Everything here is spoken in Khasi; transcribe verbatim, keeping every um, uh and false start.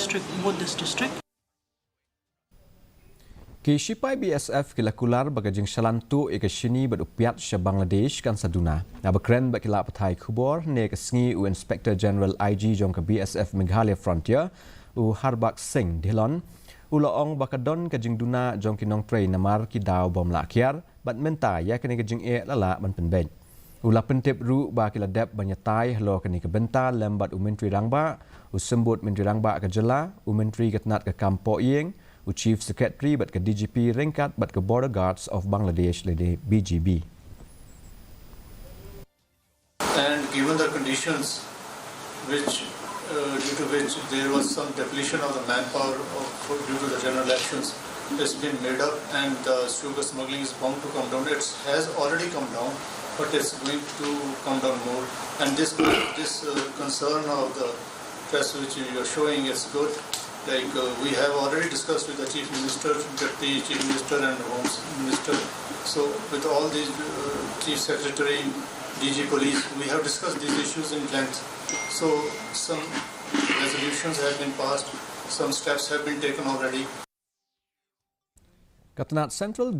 district, both this district. Ki shipai B S F ki la kular ba ka jingshalan tuh ïa ka shini bad u piat sha Bangladesh kan sa duna. Naba kren bad ki lad pathai khubor ne ka sngi u Inspector General I G jong ka B S F Meghalaya Frontier, u Harbak Singh Dhillon, u la ong ba ka don ka jingduna jong ki nongtrei namar ki daw bym lah kiar, bad mynta ïa kane ka jingeh la lah ban pynbeit. U la pyntip ruh ba ki la dep ban ïatai halor kane ka bynta lem bad u Myntri Rangbah, u Symbud Myntri Rangbah ka jylla, u Myntri ka tnat ka kam poh ïing, u Chief Secretary bad ka D G P ryngkat bad ka Border Guards of Bangladesh lane B G B. And given the conditions which, uh, due to which there was some depletion of the manpower of, due to the general elections, it's been made up, and the sugar smuggling is bound to come down. It has already come down, but it's going to come down more. And this this uh, concern of the press which you are showing is good. Like uh, we have already discussed with the Chief Minister, Deputy Chief Minister, and Home Minister. So with all these uh, Chief Secretary, D G Police, we have discussed these issues in length. So some resolutions have been passed, some steps have been taken already. Ka tnat Central